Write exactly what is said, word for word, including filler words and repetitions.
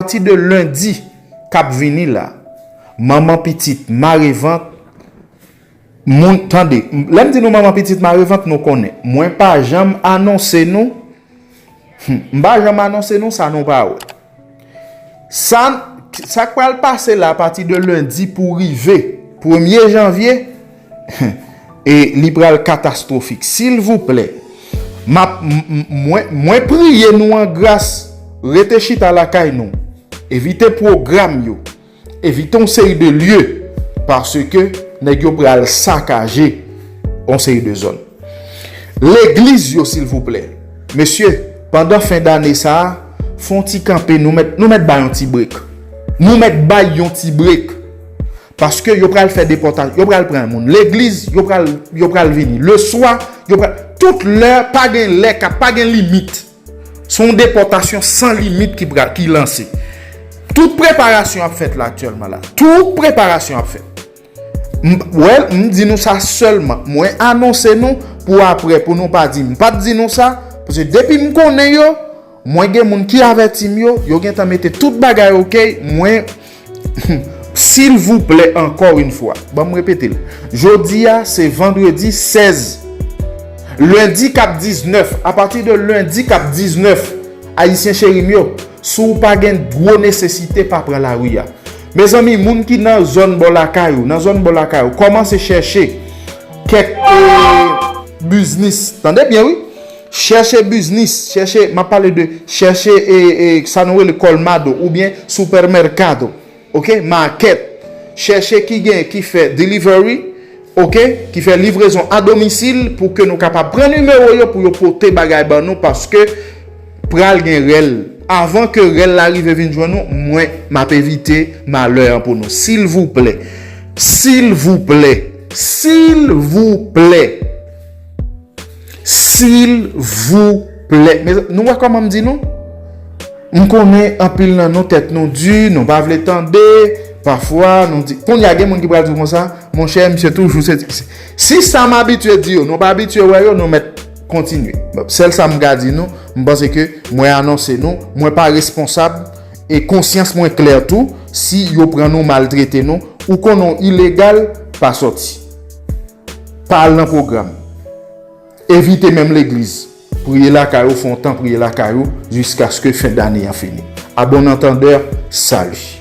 Apati de lendi k ap vini la, manman pitit mare vant, moun, tande, lè m di nou manman pitit mare vant, nou konnen. Mwen pa janm anonse nou, hmm, m pa janm anonse nou sa nou pa wè. Sa, sa k pral pase la apati de lendi pou rive premye janvye, e li pral katastwofik. Silvouplè, m ap, m, m, mwen, mwen priye nou an gras, rete chita lakay nou. Evite pwogram yo. Evite yon seri de lye, paske nèg yo pral sakaje yon seri de zòn. Legliz yo, silvouplè. Mesye, pandan fen dane sa a, fè yon ti kanpe, nou mèt, nou mèt bay yon ti brek. Nou mèt bay yon ti brek. Paske yo pral fè depòtasyon, yo pral pran moun. Legliz, yo pral, yo pral vini. Leswa, yo pral, tout lè, pa gen lè, ka, pa gen limit. Se yon depòtasyon san limit ki, pra- ki lanse. Tout preparasyon ap fèt la aktyèlman la. Tout preparasyon ap fèt. M, well, m di nou sa sèlman. Mwen anonse nou pou apre, pou nou pa di m pa t di nou sa. Paske depi m konnen yo, mwen gen moun ki avèti m yo, yo gentan mete tout bagay ok. Mwen, silvouplè, ankò yon fwa, ban m repete l. Jodi a, se vandredi sèz. Lendi k ap diznèf, apati de lendi k ap diznèf, ayisyen cheri m yo, si w pa gen gwo nesesite, pa pran lari a. Mezanmi, moun ki nan zòn bò lakay ou, nan zòn bò lakay ou, kòmanse chèche kèk, e, biznis. Tande byen, wi. Chèche biznis, chèche, m ap pale de, chèche, e, e, sa nou rele kolmado oubyen supermercado, ok, makèt. Chèche ki gen, ki fè delivery, ok, ki fè livrezon a domisil pou ke nou kapab pran nimewo yo pou yo pote bagay ban nou, paske pral gen rèl. Avan ke rèl la rive vin jwenn nou, mwen, m ap evite malè an pou nou. Silvouplè, silvouplè, silvouplè. Silvouplè. Men nou wè kòman m di nou? M konnen anpil nan nou tèt nou di, nou pa vle tande, pafwa nou di. Kounye a gen moun ki pral di w konsa, monchè, misye toujou se, se, si sa m abitye di yo, nou pa abitye wè yo, nou mèt kontinye. Bon, sèl sa m ka di nou, m panse ke mwen anonse nou, mwen pa responsab e konsyans mwen klè tou, si yo pran nou, maltrete nou, ou konnen w ilegal, pa sòti. Pa al nan pwogram. Evite menm legliz. Priye lakay ou, fè yon tan priye lakay ou, jiskaske fen dane an fini. A bon antandè, sali.